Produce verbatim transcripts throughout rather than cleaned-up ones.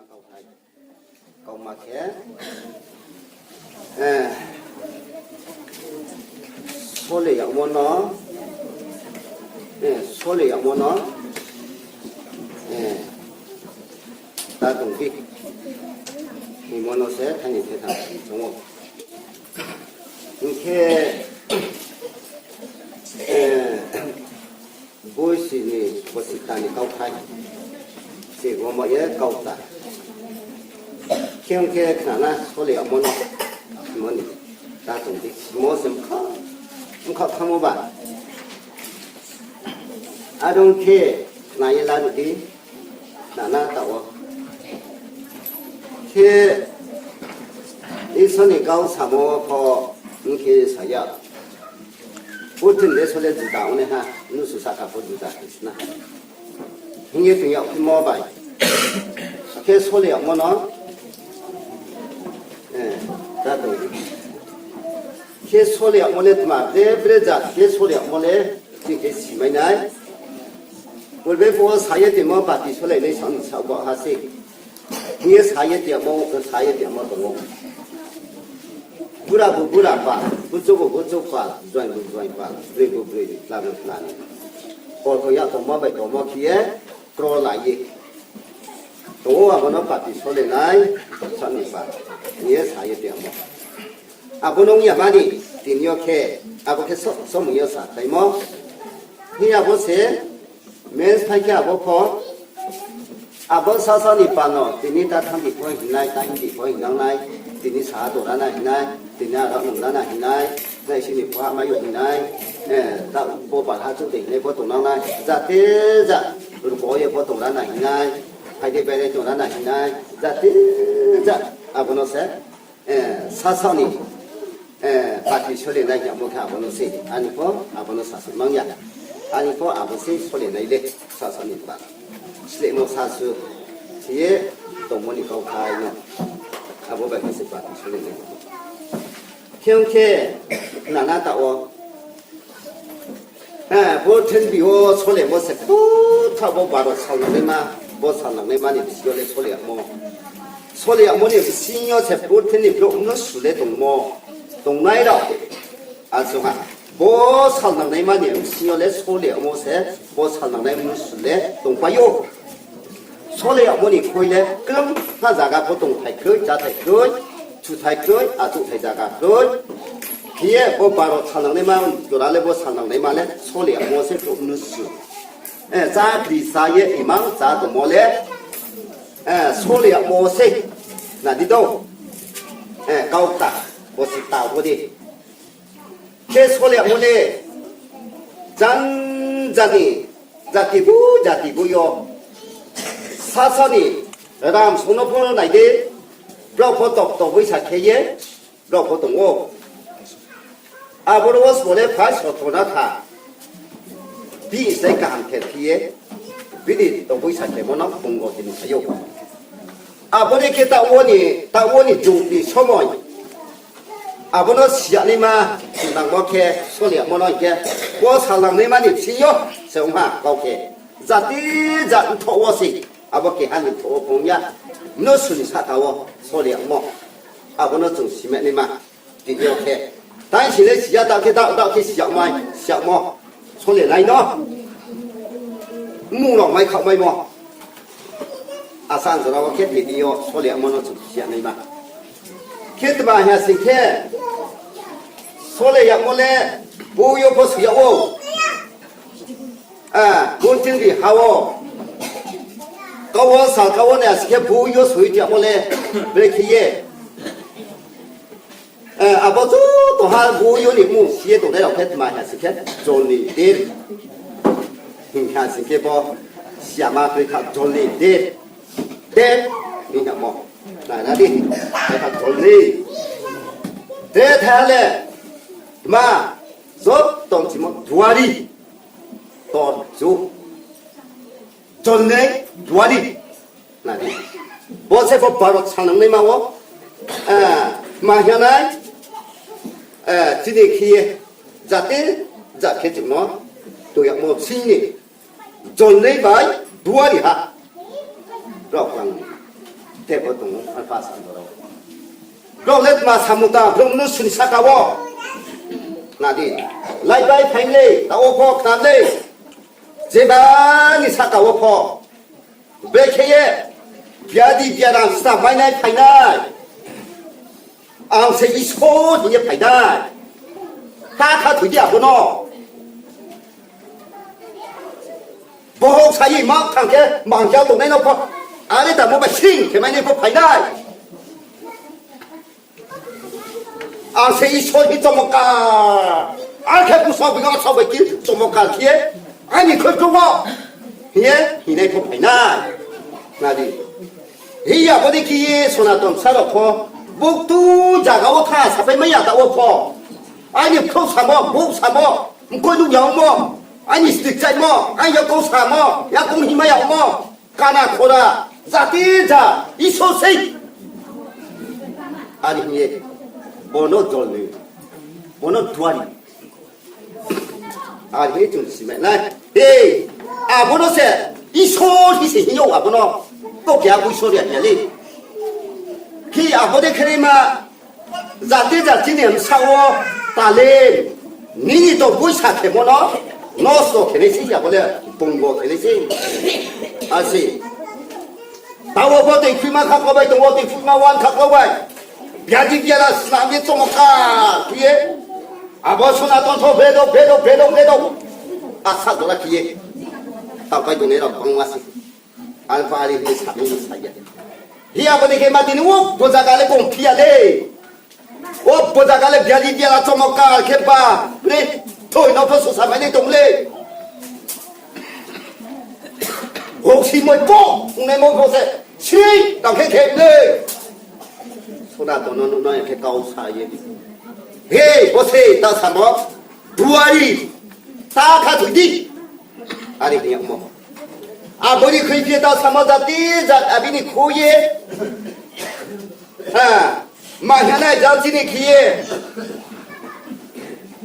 Kauthai. Kauma khe, eh, sole yagmo no, eh, sole yagmo no, eh, ta tong di. Hingmo no se thaini thetham chung ou. Hing khe, eh, Boisi ni, bosi kta ni kauthai. Se goma ye kauta. Khe ong khe khnana sole yagmo no. Mo ni. Ta tong di. Mo se mkha, mkha khamo ba. Adong khe khna ye la di. Nana ta wo. Khe Isor ni kau samo pho ong khe sa ya. Purthimbi le sole juda ong nai ha, mnusu sahka pho juda khe sna. Hing ye tong yag phimo bai. Khe sole yagmo no, eh, ta tong di. Khe sole yagmo le tma, bre bre jat khe sole yagmo le, chini khe simai nai. Purbe pho sa ye tongmo bati sole nai sa, sa bo ha se. Hing ye sa ye tongmo, sa ye tongmo tong ou. Bura bu bura pal, buchuk bu buchuk pal, joaing bu joaing pal, broi bu broi, tla bu tla ni. Pal tong ya tongmo bai tongmo khe ye, kro la ye. Tong ou abo no pati sole nai, sa ni pal. Hing ye sa ye tongmo. Abo no ong ya mani, tini yo khe, abo khe so, somoi yo sa thaimo. Hing abo se, mens phai khe abo pho, abo sasa ni pal no, tini ta thang di pho hing nai, ta hing di pho hing nang nai, tini sa dorana hing nai, tini aro nung nana hing nai, nai sini pho ha mai yo hing nai, eh, ta bo pal ha chu de hing nai pho tong nang nai, jate ja, ruko ye pho tong rana hing nai, phai de bai nai tong rana hing nai, jate ja, abo no se, eh, sasa ni, eh, pati sole nai hing yamo khe abo no se. Ani pho abo no sasu mang ya. Ani pho abo se sole nai le, sasa ni pa. Slehmo sasu, si ye tongmo ni kauthai no. Abo bai khe se pati sole nai. Khe ong khe, nana ta wo, Eh, bo purthimbi wo solemo se kotha bo baro sal nangnaima, bo sal nangnaima ni bsing yo le sole yagmo. Sole yagmo ni bsing yo se purthimbi ni brouh mnusu le tongmo, tongnai rao. Achung ha, bo sal nangnaima ni bsing yo le sole yagmo se, bo sal nangnai mnusu le tongpai ou. Sole yagmo ni khui le, krungha zaga pho tongthai kroi, cháthai kroi, chuthai kroi, achouhthai zaga kroi. Khe ye bo baro sal nangnaima, jora le bo sal nangnaima le, sole yagmo se brouh mnusu. Eh, chakri chá ye imang chá tongmo le, eh, sole yagmo se. Nadi do. Eh, kau kta, bo se ta bo di. Khe sole yagmo le, jan jani, jati bu, jati bu yo. Sasa ni, ram song no pho nai di, brao pho tok tok boisa khe ye, brao pho tong ou. Aboro wo sbo le phai sothona kha. Bi sai kaham khe phi ye, bini tok boisa khemo no phungo tini phai ou. Abo ni khe taoh wo ni, taoh wo ni jug ni somoi. Abo no siyanaima, nangmo khe, sole yagmo no hing khe, bo sal nangnaima ni bsing yo, se ong ha, kau khe. Jati jat mthoh wo se, abo keha ni mthoh wo phung ya. Mnusu ni sahka wo, sole yagmo. Abo no chung simanaima. Tini yo khe, tai si le siya, taoh khe, taoh, taoh khe siyagmai, siyagmo, sole nai no. Mmung rao mai khaohmaimo. Asa jora wo khe tini yo sole yagmo no chung siyanaima. Khe tma hing ya sing khe, sole yagmo le, bo yo pho soi yag ou. Ah, purthimbi ha wo. Kau wo sal kau wo nai ya sing khe bo yo soi yagmo le, brekhe ye. Eh, abo joto ha bo yo ni mmung si ye tongnai rao khe tma hing ya sing khe, jol ni der. Hing kha sing khe bo, siyama kroi kha jol ni der. Der, hing yagmo. Nai na di, kroi kha jol ni. Der tha le, tma, joto chimo duari. Tor chu. Jol ni duari. Nai di. Bo se bo baro sal nangnaima wo, ah, ma hing nai, ah, chini khe ye, jati, jat khe chung no, tong yagmo bsing ni, jol ni bai, duari ha. Rao klang. Tebo tong ou, alpha sa dorao. Brao le tma samung ta, brao mnusu ni saka wo. Nadi, lai bai phai le, taoh wo pho khna le. Jeba ni saka wo pho. Brekhe ye, biadi biaram sna mainai phainai. Ang se Isor hing ye phainai. Kha kha thoi di abo no. Bohok sa ye ma thang khe, mangja tongnai no pho. Are tamo bai sing khe mainai pho phainai. Ang se Isor ni chomotkar. Akhe bsa bini sao bai khe chomotkar khe, aini khoi krumo hing ye hinai pho phainai. Nadi. Hi ya bo dei khe ye Sonaton bsa rao pho, buktu zaga wo tha sapai mai ya taoh wo pho. Aini khrouh samo, bouh samo, mkoih nuh ya ongmo, aini stick chaimo, aini yakoung samo, yakoung hingmai ya ongmo, kana khora, jati ja, Isor sei. Are hing ye, bo no jol ni, bo no duari. Are hing ye chung simai nai. He, abo no se Isor hing se hing ou abo no. To khe abo Isor ya ya le. Khe abo dei khe naima, jati ja chini bsa wo talent, nini to boisa khemo no nosto khe nai se, abo le bungbo khe nai se. Ase. Taoh wo bo tui phuima khaklo bai tong ou, tui phuima uan khaklo bai. Biadi biara snam ye chomotkar khe ye. Abo Sonaton tho bedo, bedo, bedo, bedo. Asa jora khe ye. Taoh pai tongnai rao bangma se. Alpha ari hing ye sa ni sa ya. Hi abo dei khe ma tini o bo zaga le kong phi ya le. O bo zaga le biadi biara chomotkar khe ba, re, thoi no pho sosa mai nai tong le. Houhsi moi pho, ongnaimo pho se, sri, tang khe khe le. Sonaton no nuh nai khe kau sa ye. He, bo se ta samo, duari, ta kha thoi di. Are hing yagmo. Abo ni khui phi ye ta samo jati, jat, abini khui ye. Ha, ma hing nai jat chini khe ye.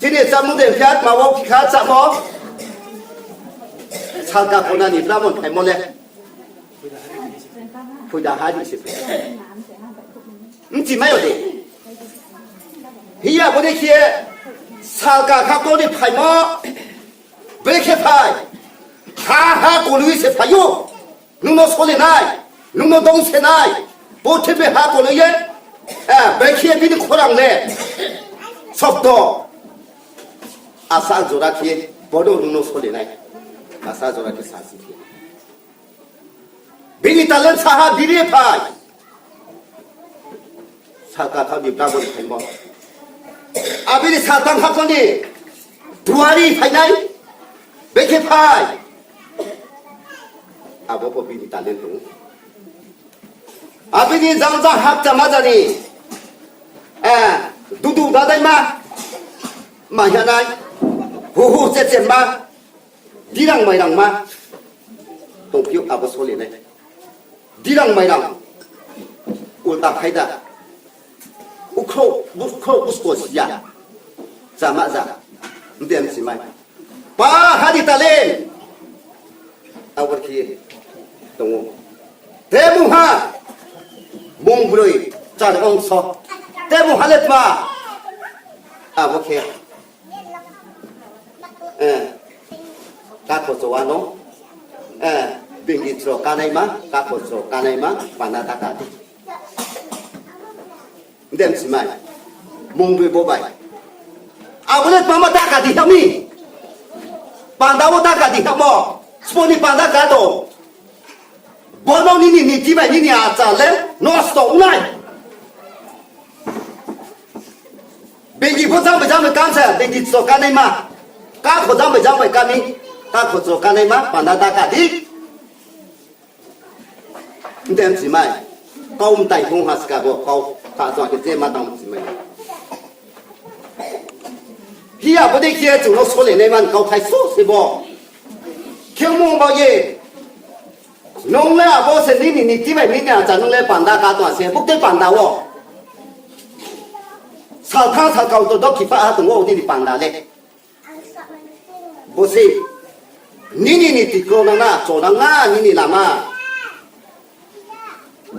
Chini chámung de phi atma wo phi kha chámo. Salka khona ni bramon phaimo le. Phoida ha di se phai. Mchi mai yo de. Hi ya bo dei khe salka kha ko ni phaimo. Brekhe phai. Ha ha koloi se phai ou. Nung no sole nai. Nung no dong se nai. Purthimbi ha koloi ye. Eh, brekhe bini khorang le. Sobdo. Asa jora khe, bono nung no sole nai. Asa jora khe sasi khe. Bini talent saha biri phai. Salka kha ni bramon phaimo. Abini saltang kha ni duari phainai. Brekhe phai. Abo pho bini talent tong ou. Abini jang jang hapcha ma jani. Eh, dudu dadaima. Ma hing nai. Huhu chechenma. Dirang mairangma. Tongphi ou abo sole nai. Dirang mairang. Ulta phaida. Ukhro, bukhro, busko siya. Chama ja. Mde msi mai. Pa ha ni talent. Abor khe tong ou. Tebungha mungbroi char ongso. Tebungha le tma. Abo khe, eh, kakho chowa no, eh, bini chro kanaima, kakho chro kanaima, panda ta ka di. Dem si mai. Mungbroi bo bai. Abo le tma ma ta ka di ha mi. Panda wo ta ka di ha mo. Sbo ni panda ka tong. Bono nini niti bai nini achar le nosto ong nai. Bini pho jang bai jang bai kam se, bini chro kanaima. Kakho jang bai jang bai kami. Kakho chro kanaima, panda ta ka di. Dem si mai. Kau mtai phung ha ska bo, kau ta chua khe je ma tang si mai. Hi ya bo dei khe chung no sole nai man kau thai so se bo. Khe mung ba ye. Nung le abo se nini niti bai nini achar nung le panda ka tong se, bukte panda wo. Salthang salkau to dokhi pha ha tong ou nini panda le. Bo se, nini niti kro nang na, cho nang na, nini lama.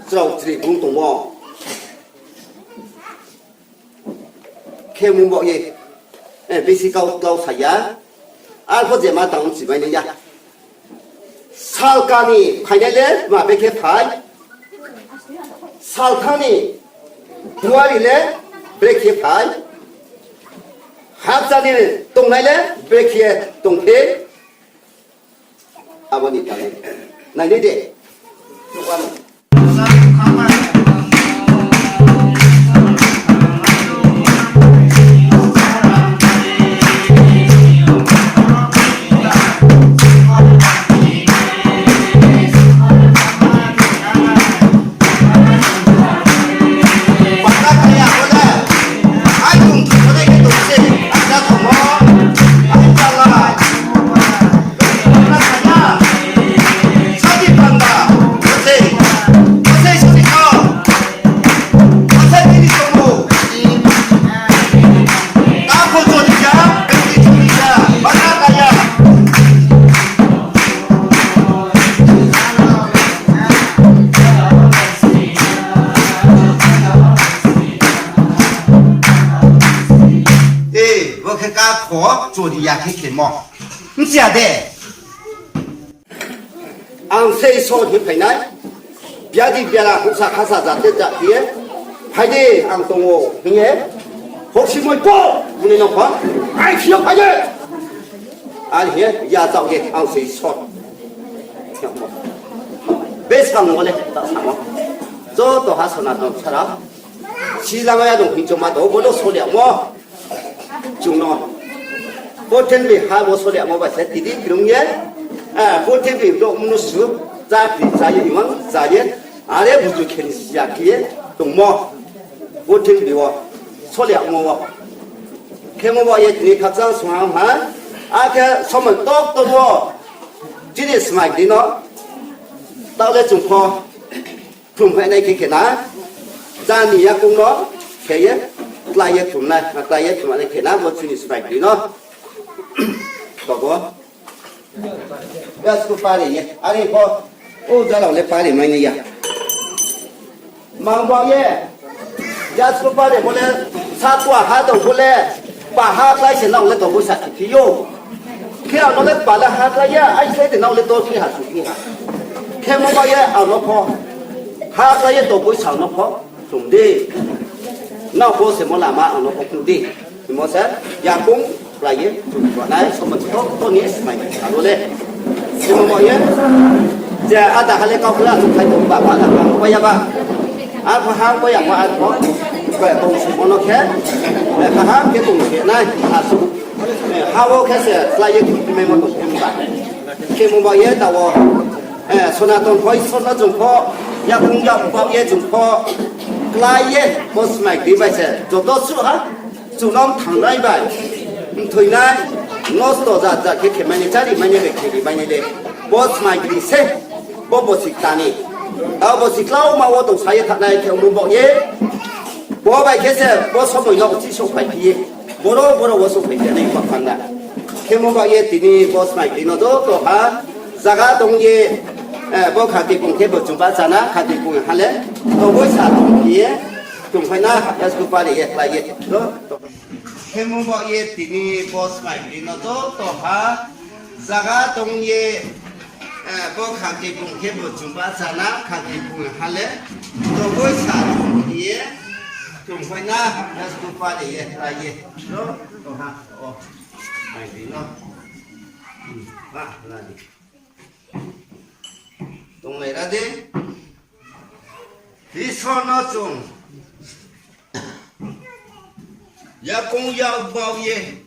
Chrao chri bung tongmo. Khe mung baoh ye, eh, bisi kau, kau sa ya. Arphuh je ma tang si mai nai ya. Salka ni phainai le ma brekhe phai. Salthang ni duari le brekhe phai. Hapsa ni tongnai le brekhe tongphi. Abo ni tang nai ni de. E, bo khe kakho chori ya khe khemo. Bchi ya de. Ang se Isor hing phainai, biadi biala houhsa khasa jate jati ye, phai di, ang tong ou hing ye, houhsi moi pho, hing ye no pho, ai phiyo phai ye. Are hing ye, yachaoh ye, ang se Isor. Beskang wo le, ta samo. Joto ha Sonaton sara, si lama ya dong hing choma to, bo no soliamo. Chung no. Purthimbi ha bo soliamo bai se tini krung ye. Eh, purthimbi brouh mnusu, chakri cha ye, imang cha ye. Are buju khe ni siya khe ye tongmo. Purthimbi wo soliamo wo. Khemo bo ye tini khakchang sung ha. Akhe somoi tok tok wo. Chini smai di no. Taoh le chung pho. Khlum phainai khe khe na, jani yakoung no khe ye, klái ye khlum nai, klái ye khlum nai khe na, bo chini smai di no. Tobo. Yasku pari ye, are pho, o jalao le pari mai ni ya. Mang bo ye, yasku pari bo le, satua ha tong bo le, pa ha klái se nao le tong bo sa khe phi yo. Khe ang no le pa le ha klái ya, ai se de nao le to phi ha su phi ha. Khemo ba ye ang no pho. Ha klái ye to poisa ang no pho. Chung di. Nao pho se mo lama ang no pho chung di. Mo se, yakoung klái ye, chung ba nai, somo to, to ni smai, abo le. Khemo ba ye. Je ada ha le kau kla chung khai to ba, ba da ba, ba ya ba. Ar pho ha, ba ya ba, ar pho. Ba ya kong se mo no khe. Ba ha, khe kong se nai, ha su. Ha wo khe se klái ye tongphimai mo tongphim ba. Khemo ba ye ta wo, eh, Sonaton pho Isor no chung pho, yakoung yak pho ye chung pho, klái ye, bo smai kri bai se, joto suh ha, chung no thangnai bai, mthoinai, nosto ja ja khe khe mai ni, chari mai ni, khe ri mai ni de, bo smai kri se, bo bosi kta ni. Tao bosi klauma wo tong sa ye thangnai khe ongmo ba ye, bo bai khe se, bo somoi no uchi souhphai phi ye. Boro boro wo souhphai phi nai ba panda. Khemo ba ye tini bo smai kri no joto ha, zaga tong ye, eh, bo khati pung khe bo chung ba chana, khati pung ha le, to bo sa tong phi ye, chung phai na, yasku pari ye, klái ye, to, to. Khemo ba ye tini bo smai kri no joto ha, zaga tong ye, eh, bo khati pung khe bo chung ba chana, khati pung ha le, to bo sa tong phi ye, chung phai na, yasku pari ye, klái ye, to, to ha, o, smai kri no. Hmm, ba, la di. Tonglai ra de. Isor no chung yakoung yak bau ye,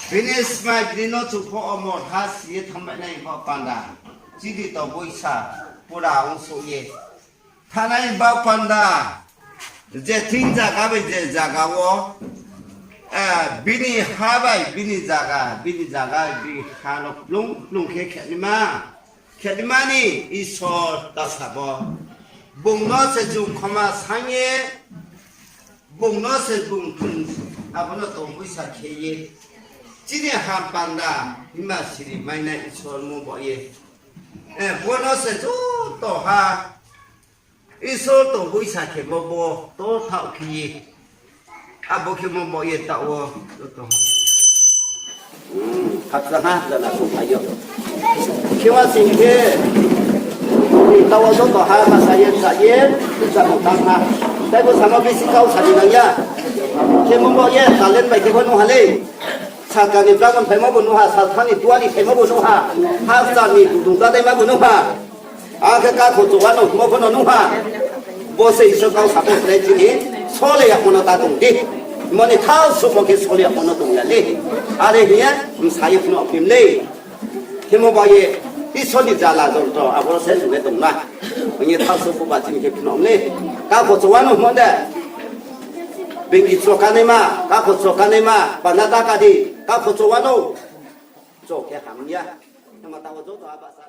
bini smai bini no chung pho omor ha si ye thanngmai nai ba panda. Chini to boisa pura ong souh ye thanai ba panda. Je thing zaga bai je zaga wo, eh, bini ha bai bini zaga, bini zaga bini ha no kplung kplung khe khe nima. Khe nima ni Isor ta sa bo. Bung no se chung khoma sang ye, bung no se bung thung, abo no tong boisa khe ye. Chini ham panda, himba siri mai nai Isor mo bo ye. Eh, bo no se joto ha, Isor tongboisa khemo bo to thaoh khe ye. Abo khemo bo ye taoh wo joto. Khakchang ha jana souhphai yo. Khe wa sing khe, taoh wo joto ha masa ye cha ye, jana tang ha. Taibo samo bisi kau sani nang ya. Khemo bo ye talent bai khe bo nuh ha le. Salka ni dragon phaimo bo nuh ha, salthang ni tuari phaimo bo nuh ha, hakchal ni dudung jadaima bo nuh ha. Akhe kakho chowa no himo pho no nuh ha. Bo se Isor kau support khlai chini, sole yamo no ta tong di. Moni thal sumo khe sole yamo no tong ya le. Are hing ye, bsa ye phnuh phim le. Khemo ba ye, Isor ni jala jontro, abo se sung ye tong na. Hing ye thal sumo ba chini khe phnuh le. Kakho chowa no himo de. Bini cho kanaima, kakho cho kanaima, bana ta ka di, kakho chowa no. Cho khe ham ya. Nama taoh wo joto aba sa.